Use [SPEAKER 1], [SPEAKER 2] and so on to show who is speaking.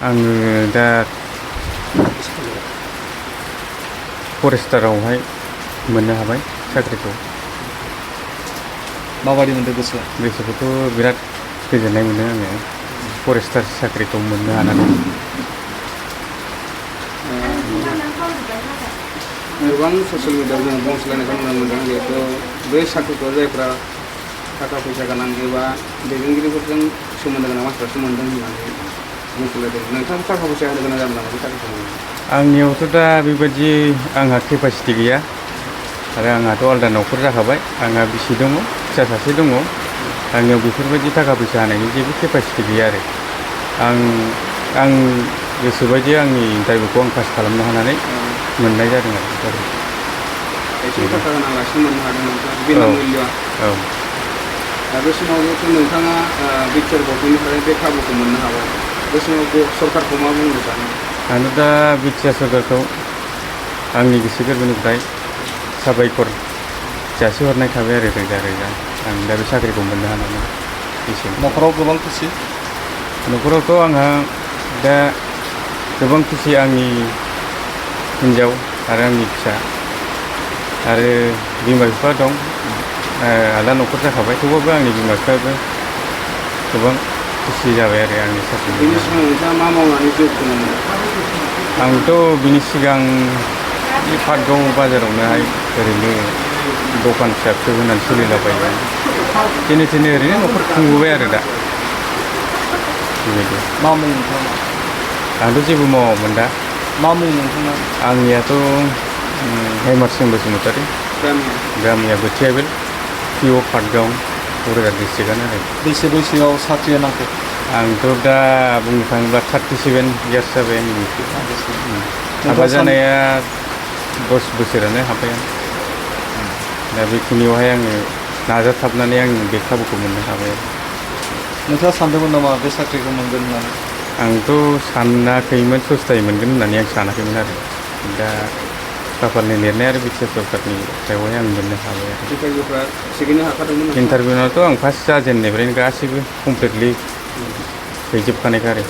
[SPEAKER 1] आङो दा फरेस्टारावहाय मोननो हाबाय साख्रिखौ।
[SPEAKER 2] माबायदि मोनदों गोसोआ?
[SPEAKER 1] गोसोखौथ' बिराद गोजोननाय मोनो आङो फरेस्टार साख्रिखौ मोननो हानानै।
[SPEAKER 3] गोबां ससियेल मिडियायाव जों बुंसोलायनायखौ नुनो मोनदों जिहेथु बे साख्रिखौ जायफ्रा थाखा फैसा गोनां एबा दैदेनगिरिफोरजों सोमोन्दो गोनां मानसिफ्रासो मोनदों होननानै बुंसोलायदों। नोंथाङा थाखा फैसा होनो गोनां जादों नामा बे साख्रिखौ मोननो?
[SPEAKER 1] आंनियावथ' दा बेबायदि आंहा केपासिटि गैया आरो आंहाथ' आलदा न'खर जाखाबाय। आंहा बिसि दङ, फिसा सासे दङ। आंनियाव बेफोरबायदि थाखा फैसा होनायनि जेबो केपासिटि गैया आरो आं गोसोबायदि आंनि इन्टारभिउखौ आं पास खालामनो हानानै मोननाय जादों आरो।
[SPEAKER 3] एसे थाखा होनालासिनो मोननो हादों नोंथाङा बिना मुल्य।
[SPEAKER 1] औ।
[SPEAKER 3] दा बे समाव जिहेतु नोंथाङा बिटिआर गभर्नमेन्टनिफ्राय बे खाबुखौ मोननो हाबाय, बे समाव सरकारखौ मा बुंनो सानो?
[SPEAKER 1] आं दा बिटिआर सरकारखौ आंनि गोसो गोरबोनिफ्राय साबायखर जासिहरनाय थाबाय आरो रोजा रोजा। आं दा बे साख्रिखौ मोननो हानानै एसेनो।
[SPEAKER 2] न'खराव गोबां खुसि?
[SPEAKER 1] न'खरावथ' आंहा दा गोबां खुसि। आंनि हिन्जाव आरो आंनि फिसा आरो बिमा बिफा दं। आलादा न'खर जाखाबाय, थेवबाबो आंनि बिमा बिफायाबो गोबां खुसि जाबाय आरो आंनि साख्रि
[SPEAKER 3] बेनि
[SPEAKER 1] मोननानै।
[SPEAKER 3] सिगां नोंथाङा मा मावनानै जिउ खुङोमोन?
[SPEAKER 1] आंथ' बिनि सिगां बे पाटगाव बाजारावनोहाय ओरैनो दखान फिसा फिसौ होनानै सोलिलाबायोमोन। जेने थेने ओरैनो न'खर खुंबोबाय आरो दा बेबायदि।
[SPEAKER 2] मा मुं नोंथाङा?
[SPEAKER 1] आंथ' जेबो मावामोन दा।
[SPEAKER 2] मा मुं नोंथाङा?
[SPEAKER 1] आंनियाथ' हेमार सिं बसुमतारी। गामिया बोथियाबिल, पिअ पाटगाव, क'क्राझार डिस्ट्रिक्टआनो आरो।
[SPEAKER 2] बेसे बैसोआव साख्रिया नांखो?
[SPEAKER 1] आंथ' दा बुंनो थाङोब्ला 37 इयार्स जाबाय आंनि बैसोआ। हाबा जानाया 10 बोसोरानो हाब्बायानो। दा बेखिनियावहाय आङो नाजाथाबनानै आं बे खाबुखौ मोननो हाबाय आरो।
[SPEAKER 2] नोंथाङा सानदोंमोन नामा बे साख्रिखौ मोनगोन होननानै?
[SPEAKER 1] आंथ' सानाखैमोन, सस्थायै मोनगोन होननानै आं सानाखैमोन आरो। दा खाफालनि लिरनाय आरो बिटिआर सरकारनि सायावहाय आं मोननो हाबाय आरो।
[SPEAKER 3] इन्टारभिउफ्रा थिगैनो हाखादोंमोन?
[SPEAKER 1] इन्टारभिउआवथ' आं फार्स्ट जाजेननायनिफ्रायनो गासैबो कमप्लिटलि हैजोबखानायखा आरो।